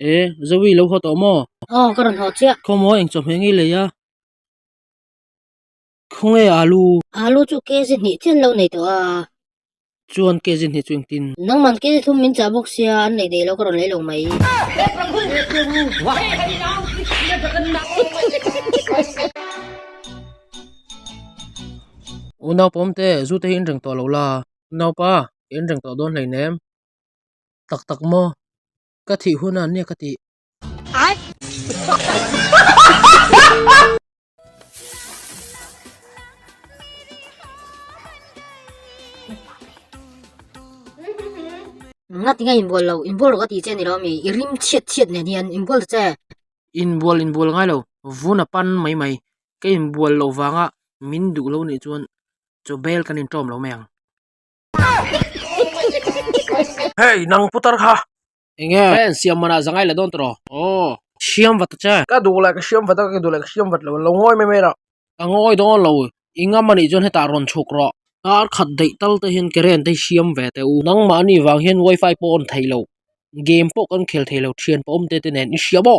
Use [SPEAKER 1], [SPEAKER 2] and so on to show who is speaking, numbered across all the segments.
[SPEAKER 1] E, Zoe lo haw tawh maw?
[SPEAKER 2] Aw, ka rawn haw chiah.
[SPEAKER 1] Khawmaw eng chawhmeh ngei lei a? Khawnge alu?
[SPEAKER 2] Alu chu kg hnih chian lo nei tawh a.
[SPEAKER 1] Chuan kg hnih chu engtin?
[SPEAKER 2] Nangman kg thum min chah bawk sia, an neih daih lo ka rawn lei lo mai.
[SPEAKER 1] Unau pawmte, zu te hi in reng tawh lo la. Unaupa, ka in reng tawh dawn hleinem. Tak tak maw? Ka thih hunah nia ka tih.
[SPEAKER 2] Nga tinga inbual lo, inbual rawh ka tih che ni lo ami, i rim chhiat chhiat nen hian inbual ta che.
[SPEAKER 1] Inbual inbual ngai lo, vun a pan mai mai, ka inbual loh vanga min duh lo nih chuan chaw bel kan inṭawm lo mai ang. Hey nang putar kha enge en siam mana zangai la dawn tawh aw siam vat che
[SPEAKER 3] ka duh leh ka siam vat a ka duh leh ka siam vat lo lo ngawi mai mai rah
[SPEAKER 1] ka ngawi dawn lo i ngam anih chuan hetah rawn chhuk rawh kar khat daih tal te hian current te hi siam ve teh u nangmahni vang hian wifi pawh on thei lo game pawh kan khel thei lo thian pawh awm te te nen i hria maw.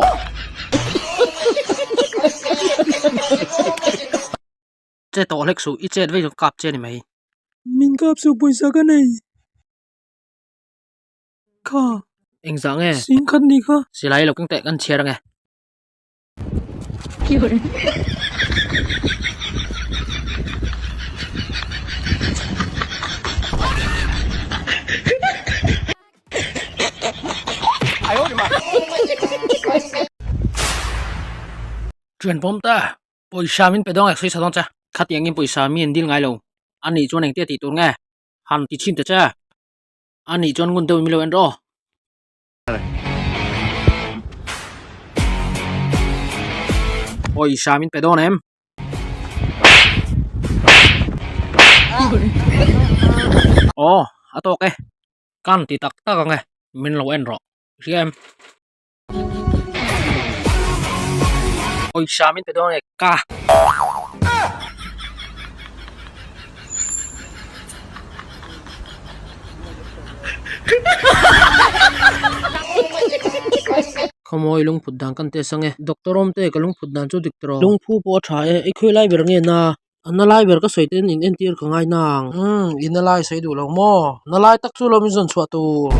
[SPEAKER 1] Che tawh hlek suh, i chet vei chuan kap che a ni mai.
[SPEAKER 3] Min kap suh pawisa ka nei. Kha.
[SPEAKER 1] Engzah nge?
[SPEAKER 3] Sing khat ni kha.
[SPEAKER 1] Silai lo keng teh kan chhiar ange. Thian pawm ta. Pawisa min pe dawn e, sawi sa dawn che. Khatiangin pawisa mi an dil ngai lo. A nih chuan engtia tih tur nge? Han ti chhin ta che. A nih chuan ngun deuhin min lo en rawh. Pawisa min pe dawn em? Aw, a tawk e. Kan ti tak tak ang e, min lo en rawh. I hria em? Pawisa min pe dawn e ka. Khawmawi lungphut dan kan test ange. Doctor awm te ka lungphut dan chu dik tawh. Lungphu pawh a tha e, i khawi lai ber nge na? A na lai ber ka sawi ten in entir ka ngai nang. Umm i na lai sawi duh lo maw? Na lai tak chu lo min zawn chhuah tur.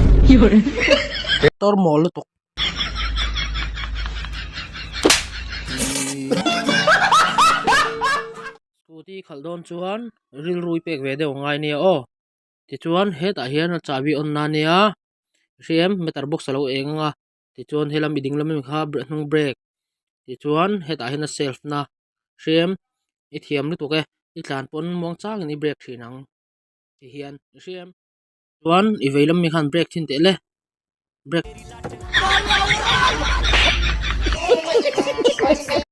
[SPEAKER 1] Doctor mawl lutuk. Scooty khalh dawn chuan rilru i pek ve deuh angai nia aw. Tichuan hetah hian a chahbi on na nia hriam meter box a lo eng ang a tichuan helam i ding lam ami kha hnung brake tichuan hetah hian a self na hriam i thiam lutuk e i tlan pawn muang changin i brake thin ang ti hian hriam chuan i vei lam mi khan brake thin teh le brake.